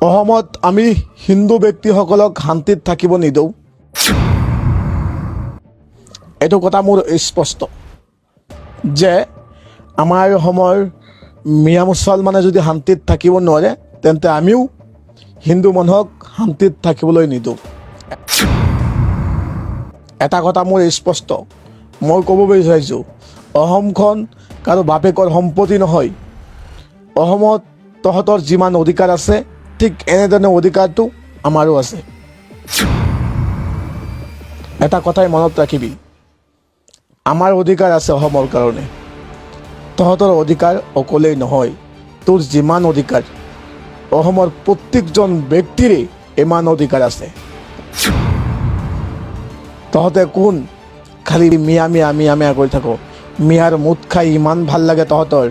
অসমত আমি হিন্দু ব্যক্তিসকলক শান্তিত থাকিব নিদিওঁ। এইটো কথা মোৰ স্পষ্ট যে আমাৰ অসমৰ মিয়া মুছলমানে যদি শান্তিত থাকিব নোৱাৰে, তেন্তে আমিও হিন্দু মানুহক শান্তিত থাকিবলৈ নিদিওঁ। এটা কথা মোৰ স্পষ্ট, মই ক'ব বিচাৰিছোঁ, অসমখন কাৰো বাপেকৰ সম্পত্তি নহয়। অসমত তহঁতৰ যিমান অধিকাৰ আছে, ঠিক এনেধৰণে অধিকাৰটো আমাৰো আছে। এটা কথাই মনত ৰাখিবি, আমাৰ অধিকাৰ আছে অসমৰ কাৰণে, তহঁতৰ অধিকাৰ অকলেই নহয়। তোৰ যিমান অধিকাৰ, অসমৰ প্ৰত্যেকজন ব্যক্তিৰে ইমান অধিকাৰ আছে। তহঁতে কোন? খালি মিয়া মিয়া মিয়া মিয়া কৰি থাক। মিয়াৰ মুখ খাই ইমান ভাল লাগে তহঁতৰ।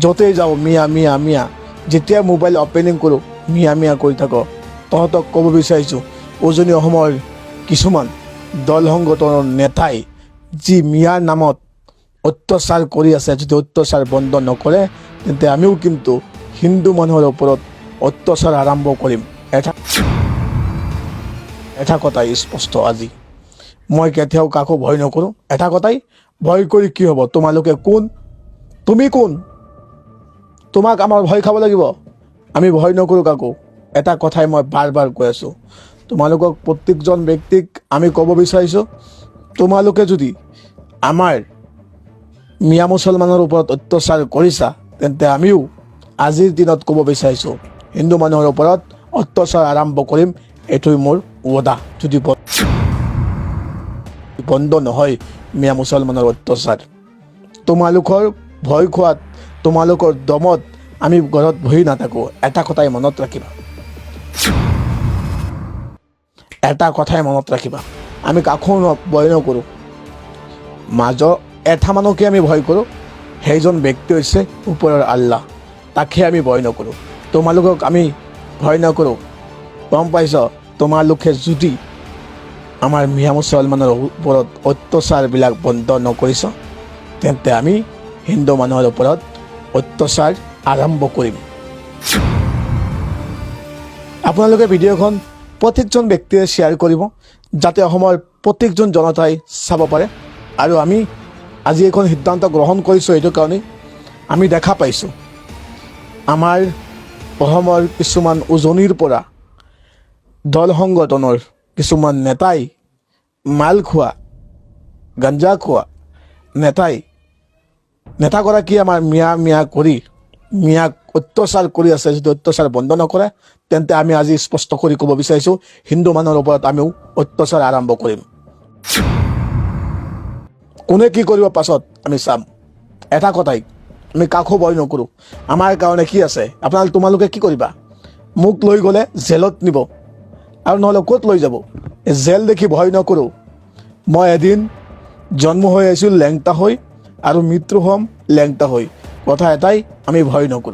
য'তেই যাওঁ, মিয়া মিয়া মিয়া। যেতিয়া মোবাইল অপেনিং কৰোঁ, মিয়া মিয়া কৰি থাক। তহঁতক ক'ব বিচাৰিছোঁ, উজনি অসমৰ কিছুমান দল সংগঠনৰ নেতাই যি মিয়াৰ নামত অত্যাচাৰ কৰি আছে, যদি অত্যাচাৰ বন্ধ নকৰে, তেন্তে আমিও কিন্তু হিন্দু মানুহৰ ওপৰত অত্যাচাৰ আৰম্ভ কৰিম। এটা এটা কথাই স্পষ্ট, আজি মই কেতিয়াও কাকো ভয় নকৰোঁ। এটা কথাই, ভয় কৰি কি হ'ব? তোমালোকে কোন? তুমি কোন? তোমাক আমাৰ ভয় খাব লাগিব? আমি ভয় নকৰোঁ কাকো। এটা কথাই মই বাৰ বাৰ কৈ আছোঁ তোমালোকক, প্ৰত্যেকজন ব্যক্তিক আমি ক'ব বিচাৰিছোঁ, তোমালোকে যদি আমাৰ মিয়া মুছলমানৰ ওপৰত অত্যাচাৰ কৰিছা, তেন্তে আমিও আজিৰ দিনত ক'ব বিচাৰিছোঁ, হিন্দু মানুহৰ ওপৰত অত্যাচাৰ আৰম্ভ কৰিম। এইটোৱেই মোৰ ৱদা, যদি বন্ধ নহয় মিয়া মুছলমানৰ অত্যাচাৰ। তোমালোকৰ ভয় খোৱাত, তোমালোকৰ দমত আমি ঘৰত বহি নাথাকোঁ। এটা কথাই মনত ৰাখিবা, এটা কথাই মনত ৰাখিবা, আমি কাকো ভয় নকৰোঁ। মাজৰ এটা মানুহকে আমি ভয় কৰোঁ, সেইজন ব্যক্তি হৈছে ওপৰৰ আল্লাহ। তাকে আমি ভয় নকৰোঁ, তোমালোকক আমি ভয় নকৰোঁ। গম পাইছ? তোমালোকে যদি আমাৰ মিয়া মুছলমানৰ ওপৰত অত্যাচাৰবিলাক বন্ধ নকৰিছ, তেন্তে আমি হিন্দু মানুহৰ ওপৰত অত্যাচাৰ আৰম্ভ কৰিম। আপোনালোকে ভিডিঅ'খন প্ৰত্যেকজন ব্যক্তিয়ে শ্বেয়াৰ কৰিব, যাতে অসমৰ প্ৰত্যেকজন জনতাই চাব পাৰে। আৰু আমি আজি এইখন সিদ্ধান্ত গ্ৰহণ কৰিছোঁ এইটো কাৰণেই, আমি দেখা পাইছোঁ আমাৰ অসমৰ কিছুমান উজনিৰ পৰা দল সংগঠনৰ কিছুমান নেতাই, মাল খোৱা, গাঞ্জা খোৱা নেতাই, নেতাগৰাকী আমাৰ মিয়া মিয়া কৰি মিয়াক অত্যাচাৰ কৰি আছে। যদি অত্যাচাৰ বন্ধ নকৰে, তেন্তে আমি আজি স্পষ্ট কৰি ক'ব বিচাৰিছোঁ, হিন্দু মানুহৰ ওপৰত আমিও অত্যাচাৰ আৰম্ভ কৰিম। কোনে কি কৰিব পাছত আমি চাম। এটা কথাই, আমি কাকো ভয় নকৰোঁ। আমাৰ কাৰণে কি আছে? আপোনালোক, তোমালোকে কি কৰিবা? মোক লৈ গ'লে জেলত নিব আৰু নহ'লে ক'ত লৈ যাব? এই জেল দেখি ভয় নকৰোঁ। মই এদিন জন্ম হৈ আহিছোঁ লেংটা হৈ আৰু মৃত্যু হ'ম লেংটা হৈ। কথা এটাই, আমি ভয় নকৰোঁ।